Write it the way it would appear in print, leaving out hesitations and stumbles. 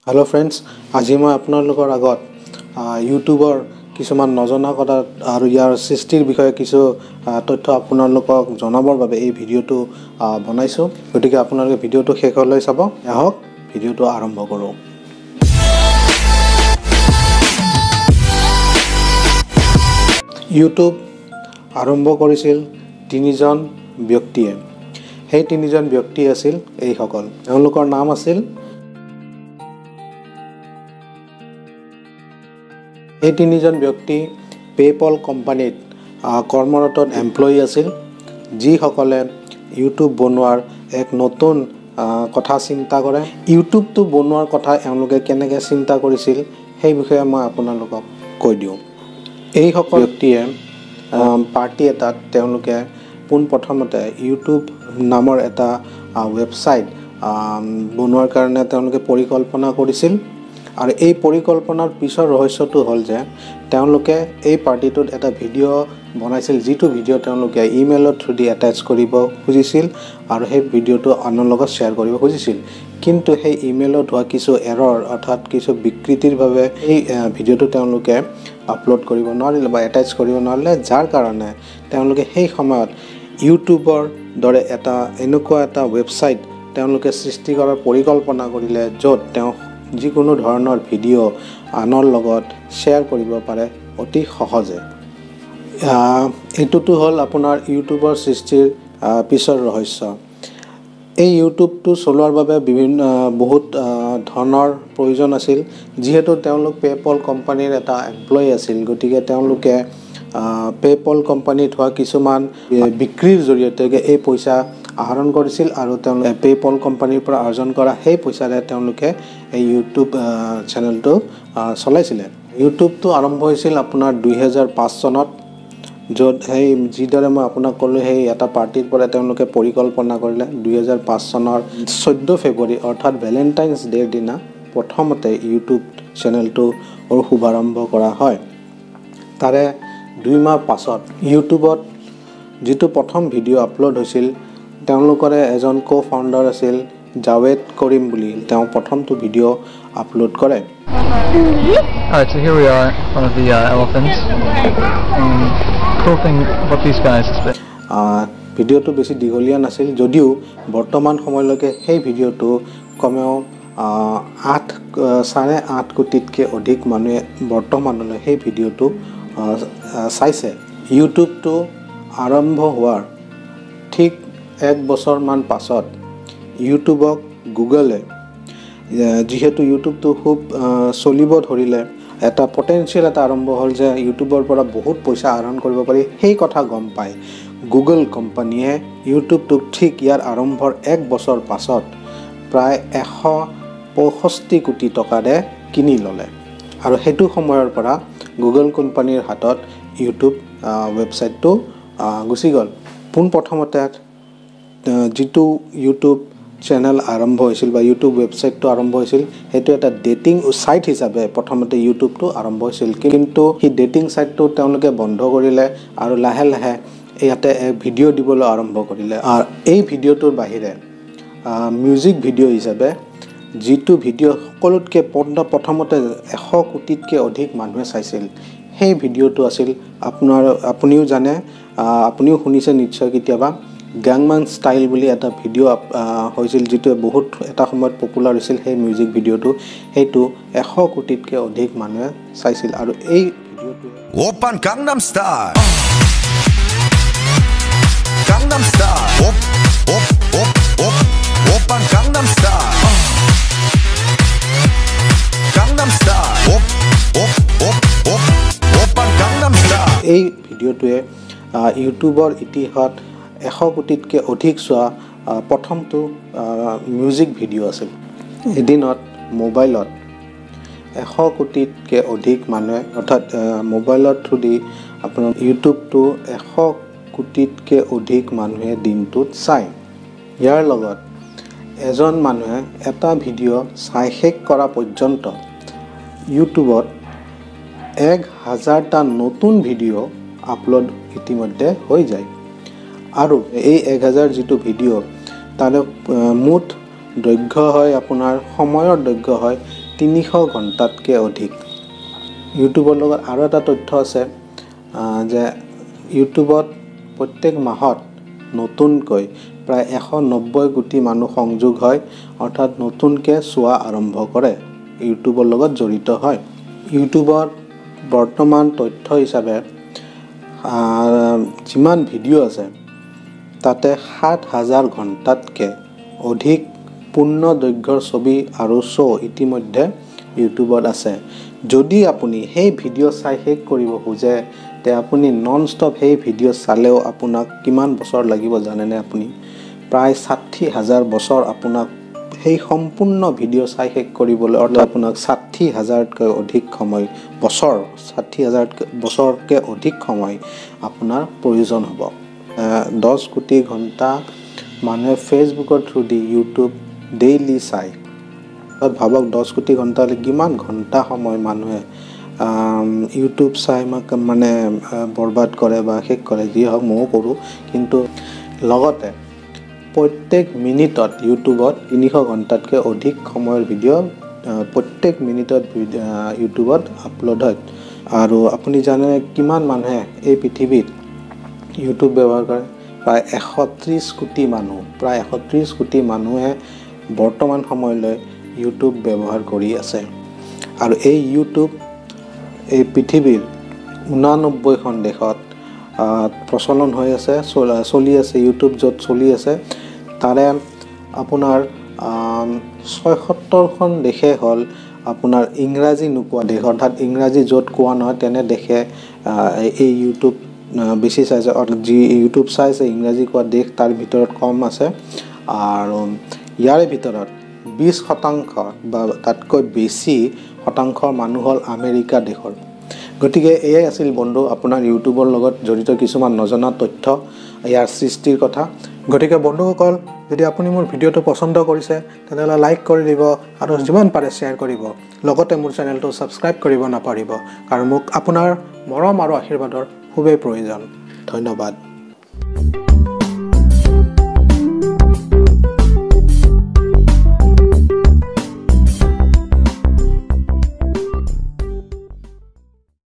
Hello' friends, আজি মই আপোনালোকৰ আগত ইউটিউবৰ কিছুমান নজনা কথা আৰু ইয়াৰ সৃষ্টিৰ বিষয়ে কিছু তথ্য আপোনালোকক জনাবৰ বাবে এই ভিডিঅ'টো বনাইছোঁ। গতিকে আপোনালোকে ভিডিঅ'টো শেষলৈ চাব। আহক ভিডিঅ'টো আৰম্ভ কৰোঁ। ইউটিউব আৰম্ভ কৰিছিল তিনিজন ব্যক্তিয়ে। সেই তিনিজন ব্যক্তি আছিল এইসকল। তেওঁলোকৰ নাম আছিল, এই তিনিজন ব্যক্তি পে'পল কোম্পানীত কৰ্মৰত এমপ্লয়ী আছিল, যিসকলে ইউটিউব বনোৱাৰ এক নতুন কথা চিন্তা কৰে। ইউটিউবটো বনোৱাৰ কথা এওঁলোকে কেনেকৈ চিন্তা কৰিছিল সেই বিষয়ে মই আপোনালোকক কৈ দিওঁ। এইসকল ব্যক্তিয়ে পাৰ্টি এটাত তেওঁলোকে পোনপ্ৰথমতে ইউটিউব নামৰ এটা ৱেবছাইট বনোৱাৰ কাৰণে তেওঁলোকে পৰিকল্পনা কৰিছিল। আৰু এই পৰিকল্পনাৰ পিছৰ ৰহস্যটো হ'ল যে তেওঁলোকে এই পাৰ্টিটোত এটা ভিডিঅ' বনাইছিল, যিটো ভিডিঅ' তেওঁলোকে ইমেইলৰ থ্ৰুদি এটেচ কৰিব খুজিছিল আৰু সেই ভিডিঅ'টো আনৰ লগত শ্বেয়াৰ কৰিব খুজিছিল। কিন্তু সেই ইমেইলত হোৱা কিছু এৰৰ অৰ্থাৎ কিছু বিকৃতিৰ বাবে এই ভিডিঅ'টো তেওঁলোকে আপলোড কৰিব নোৱাৰিলে বা এটেচ কৰিব নোৱাৰিলে, যাৰ কাৰণে তেওঁলোকে সেই সময়ত ইউটিউবৰ দৰে এটা এনেকুৱা এটা ৱেবছাইট তেওঁলোকে সৃষ্টি কৰাৰ পৰিকল্পনা কৰিলে, য'ত তেওঁ যিকোনো ধৰণৰ ভিডিঅ' আনৰ লগত শ্বেয়াৰ কৰিব পাৰে অতি সহজে। এইটোতো হ'ল আপোনাৰ ইউটিউবৰ সৃষ্টিৰ পিছৰ ৰহস্য। এই ইউটিউবটো চলোৱাৰ বাবে বিভিন্ন বহুত ধনৰ প্ৰয়োজন আছিল। যিহেতু তেওঁলোক পে'পল কোম্পানীৰ এটা এমপ্লয়ী আছিল, গতিকে তেওঁলোকে পে'পল কোম্পানীত হোৱা কিছুমান বিক্ৰীৰ জৰিয়তে এই পইচা আহৰণ কৰিছিল আৰু তেওঁলোকে পে'পল কোম্পানীৰ পৰা অৰ্জন কৰা সেই পইচাৰে তেওঁলোকে এই ইউটিউব চেনেলটো চলাইছিলে। ইউটিউবটো আৰম্ভ হৈছিল আপোনাৰ 2005 চনত, য'ত সেই যিদৰে মই আপোনাক ক'লোঁ সেই এটা পাৰ্টিৰ পৰা তেওঁলোকে পৰিকল্পনা কৰিলে। 2005 চনৰ 14 ফেব্ৰুৱাৰী অৰ্থাৎ ভেলেণ্টাইন্স ডে'ৰ দিনা প্ৰথমতে ইউটিউব চেনেলটোৰ শুভাৰম্ভ কৰা হয়। তাৰে 2 মাহ পাছত ইউটিউবত যিটো প্ৰথম ভিডিঅ' আপলোড হৈছিল, তেওঁলোকৰে এজন কো ফাউণ্ডাৰ আছিল জাৱেদ কৰিম বুলি, তেওঁ প্ৰথমটো ভিডিঅ' আপলোড কৰে। Alright, so here we are in front of the elephants. And cool thing about these guys is that ভিডিঅ'টো বেছি দীঘলীয়া নাছিল যদিও বৰ্তমান সময়লৈকে সেই ভিডিঅ'টো কমেও 8.5 কোটিতকৈ অধিক মানুহে বৰ্তমানলৈ সেই ভিডিঅ'টো চাইছে। ইউটিউবটো আৰম্ভ হোৱাৰ ঠিক 1 বছৰমান পাছত ইউটিউবক গুগলে, যিহেতু ইউটিউবটো খুব চলিব ধৰিলে, এটা পটেঞ্চিয়েল এটা আৰম্ভ হ'ল যে ইউটিউবৰ পৰা বহুত পইচা আহৰণ কৰিব পাৰি, সেই কথা গম পাই গুগল কোম্পানীয়ে ইউটিউবটোক ঠিক ইয়াৰ আৰম্ভৰ 1 বছৰ পাছত প্ৰায় 165 কোটি টকাৰে কিনি ল'লে। আৰু সেইটো সময়ৰ পৰা গুগল কোম্পানীৰ হাতত ইউটিউব ৱেবছাইটটো গুচি গ'ল। পোনপ্ৰথমতে যিটো ইউটিউব চেনেল আৰম্ভ হৈছিল বা ইউটিউব ৱেবছাইটটো আৰম্ভ হৈছিল, সেইটো এটা ডেটিং ছাইট হিচাপে প্ৰথমতে ইউটিউবটো আৰম্ভ হৈছিল। কিন্তু সেই ডেটিং ছাইটটো তেওঁলোকে বন্ধ কৰিলে আৰু লাহে লাহে ইয়াতে ভিডিঅ' দিবলৈ আৰম্ভ কৰিলে। আৰু এই ভিডিঅ'টোৰ বাহিৰে মিউজিক ভিডিঅ' হিচাপে যিটো ভিডিঅ' সকলোতকৈ প্ৰথমতে 100 কোটিতকৈ অধিক মানুহে চাইছিল, সেই ভিডিঅ'টো আছিল আপুনিও জানে, আপুনিও শুনিছে নিশ্চয় কেতিয়াবা, গাংমান ষ্টাইল বুলি এটা ভিডিঅ' হৈছিল, যিটোৱে বহুত এটা সময়ত পপুলাৰ হৈছিল। সেই মিউজিক ভিডিঅ'টো সেইটো 100 কোটিতকৈ অধিক মানুহে চাইছিল। আৰু এই ভিডিঅ'টো Oppan Gangnam Style. Gangnam Style. Op, op, op, op. Oppan Gangnam Style. Gangnam Style. Op, op, op, op. Oppan Gangnam Style. এই ভিডিঅ'টোৱে ইউটিউবৰ ইতিহাসত 100 কোটিতকৈ অধিক চোৱা প্ৰথমটো মিউজিক ভিডিঅ' আছিল। এদিনত মোবাইলত 100 কোটিতকৈ অধিক মানুহে, অৰ্থাৎ মোবাইলৰ থ্ৰুদি আপোনাৰ ইউটিউবটো 100 কোটিতকৈ অধিক মানুহে দিনটোত চায়। ইয়াৰ লগত এজন মানুহে এটা ভিডিঅ' চাই শেষ কৰা পৰ্যন্ত ইউটিউবত 1000টা নতুন ভিডিঅ' আপলোড ইতিমধ্যে হৈ যায়। আৰু এই 1000 যিটো ভিডিঅ' তাৰে মুঠ দৈৰ্ঘ্য হয় আপোনাৰ সময়ৰ দৈৰ্ঘ্য হয় 300 ঘণ্টাতকৈ অধিক। ইউটিউবৰ লগত আৰু এটা তথ্য আছে যে ইউটিউবত প্ৰত্যেক মাহত নতুনকৈ প্ৰায় 190 কোটি মানুহ সংযোগ হয়, অৰ্থাৎ নতুনকৈ চোৱা আৰম্ভ কৰে, ইউটিউবৰ লগত জড়িত হয়। ইউটিউবত বৰ্তমান তথ্য হিচাপে যিমান ভিডিঅ' আছে তাতে 7000 ঘণ্টাতকৈ অধিক পূৰ্ণ দৈৰ্ঘ্যৰ ছবি আৰু শ্ব' ইতিমধ্যে ইউটিউবত আছে। যদি আপুনি সেই ভিডিঅ' চাই শেষ কৰিব খোজে তে আপুনি নন ষ্টপ সেই ভিডিঅ' চালেও আপোনাক কিমান বছৰ লাগিব জানেনে আপুনি? প্ৰায় 60000 বছৰ আপোনাক সেই সম্পূৰ্ণ ভিডিঅ' চাই শেষ কৰিবলৈ, অৰ্থাৎ আপোনাক 60000তকৈ অধিক সময় বছৰ 60000 বছৰতকৈ অধিক সময় আপোনাৰ প্ৰয়োজন হ'ব। 10 কোটি ঘণ্টা মানুহে ফেচবুকৰ থ্ৰু দি ইউটিউব ডেইলি চায়। ভাবক 10 কোটি ঘণ্টালৈ কিমান ঘণ্টা সময় মানুহে ইউটিউব চাই মানে বৰবাদ কৰে বা শেষ কৰে। যি হওক ময়ো কৰোঁ, কিন্তু লগতে প্ৰত্যেক মিনিটত ইউটিউবত 300 ঘণ্টাতকৈ অধিক সময়ৰ ভিডিঅ' প্ৰত্যেক মিনিটত ইউটিউবত আপলোড হয়। আৰু আপুনি জানে কিমান মানুহে এই পৃথিৱীত ইউটিউব ব্যৱহাৰ কৰে? প্ৰায় 130 কোটি মানুহ, প্ৰায় 130 কোটি মানুহে বৰ্তমান সময়লৈ ইউটিউব ব্যৱহাৰ কৰি আছে। আৰু এই ইউটিউব এই পৃথিৱীৰ 89খন দেশত প্ৰচলন হৈ আছে, চলি আছে। ইউটিউব য'ত চলি আছে তাৰে আপোনাৰ 76খন দেশে হ'ল আপোনাৰ ইংৰাজী নোকোৱা দেশ, অৰ্থাৎ ইংৰাজী য'ত কোৱা নহয় তেনে দেশে এই ইউটিউব বেছি চাইছে, অৰ্থাৎ যি ইউটিউব চাইছে ইংৰাজী কোৱা দেশ তাৰ ভিতৰত কম আছে। আৰু ইয়াৰে ভিতৰত 20% বা তাতকৈ বেছি শতাংশ মানুহ হ'ল আমেৰিকা দেশৰ। গতিকে এয়াই আছিল বন্ধু আপোনাৰ ইউটিউবৰ লগত জড়িত কিছুমান নজনা তথ্য, ইয়াৰ সৃষ্টিৰ কথা। গতিকে বন্ধুসকল, যদি আপুনি মোৰ ভিডিঅ'টো পচন্দ কৰিছে তেনেহ'লে লাইক কৰি দিব আৰু যিমান পাৰে শ্বেয়াৰ কৰিব, লগতে মোৰ চেনেলটো ছাবস্ক্ৰাইব কৰিব নাপাহৰিব, কাৰণ মোক আপোনাৰ মৰম আৰু আশীৰ্বাদৰ খুবেই প্ৰয়োজন। ধন্যবাদ।